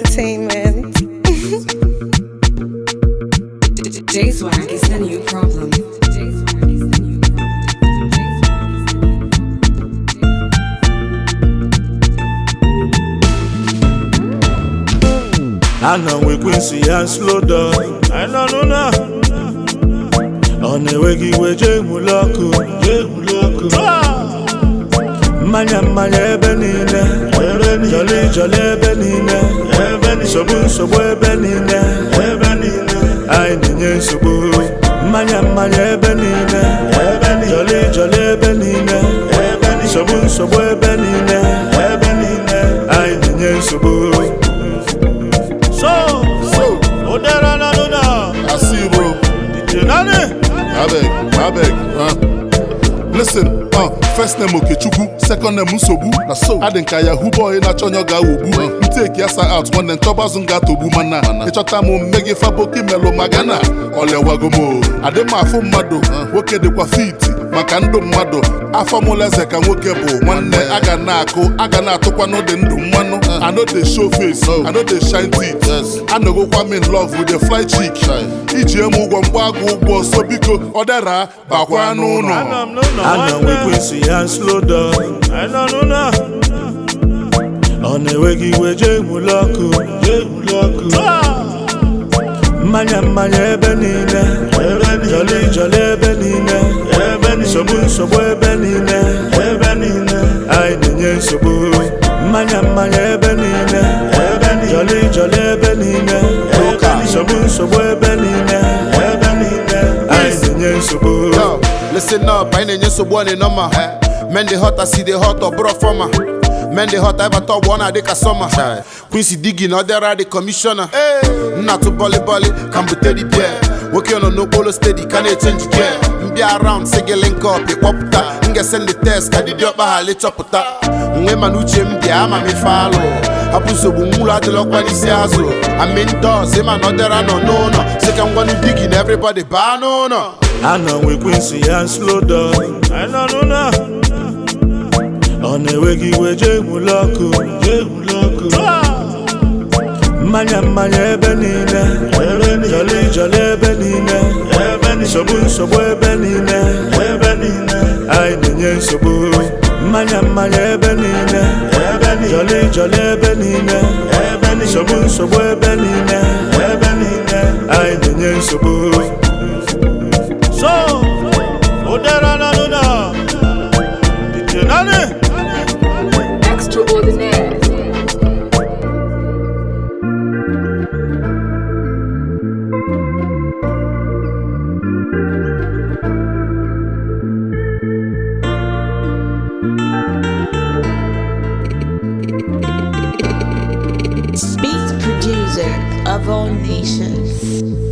Entertainment. J-Swag is the new problem. J-Swag is the new problem. I know we Quincy and slow down. I know no no. Ọ na-enweghị iwe jee nwụlụ ọkụ, jee nwụlụ ọkụ. Mmanya mmanya ebe niile, jọlị jọlị ebe niile, nsogbu nsogbu ebe niile, anyị na-enye nsogbu. Mmanya mmanya ebe niile, jọlị jọlị ebe niile, nsogbu nsogbu ebe niile, anyị na-enye nsogbu. So, So, Odera na nuna, I see you, bro. DJ Nani. I beg, I beg. Huh? Listen, first name Okechukwu, second name Nsogbu. Na so, adị nka Yahoo boy na-achọ onye ọ ga-aghọgbu. Nteki asa out nwanne nchọba azụ m ga-atọgbu mana ịchọta m mme gị faboki melụ magana olewago m o. Adị m afụ mmadụ, nwoke dịkwa fit maka ndụ mmadụ. Afọ mụlụ eze ka nwoke bụ nwanne a ga na-akụ a ga na-atụkwa n'ụdị ndụ mmanụ. I no dey show face, I no dey shine teeth. Anọgokwa m in love with the fly chick. Iji emu ụgwọ mgba agụ ụgwọ so biko ọ dara bakwa n'ụlọ. Anọ m n'ụlọ nwanne. Quincy and slow down. Anọ n'ụlọ. Ọ na-enweghị iwe jee nwụlụ ọkụ, jee nwụlụ ọkụ. Mmanya mmanya ebe niile, jọlị jọlị ebe niile, nsogbu nsogbu ebe niile, anyị na-enye nsogbu. Mmanya mmanya ebe niile, jọlị jọlị ebe niile, nsogbu nsogbu ebe niile, anyị na-enye nsogbu. Yo, listen up, anyị na-enye nsogbu ọ na-enọma. Men dey hot, I see dey hot, ọ bụrụ fọma. Men dey hot, ịbata ọgbọ ọ na-adị ka sọma. Quincy Digi na ọdịara dị kọmishọna. Nna tụ bọlị bọlị ka m bute dị bie. Nwoke nọ n'okporo steady ka na-eche njike. Mbịa around sị gị link up ịkpọpụta. M ga-send the test ka dịdị ọkpa ghara ịchọpụta. Nwe mana uche m bịa ama m ife alụ. Hapụ nsogbu nwụlọ adịlọkwa n'isi azụ. I'm indoors, ịma na ọdịara nọ n'ụlọ. Sị ka m gwanụ Digi na everybody baa n'ụlọ. Anọ nwe Quincy and slow down. Anọ n'ụlọ. Ọ na-enweghị iwe jee nwụlụ ọkụ, jee nwụlụ ọkụ. Mmanya mmanya ebe niile, jọlị jọlị ebe niile, nsogbu nsogbu ebe niile, anyị na-enye nsogbu. Mmanya mmanya ebe niile, jọlị jọlị ebe niile, nsogbu nsogbu ebe niile, anyị na-enye nsogbu. So, Odera na nuna, DJ Nani. Extraordinaire. Beat producer of all nations.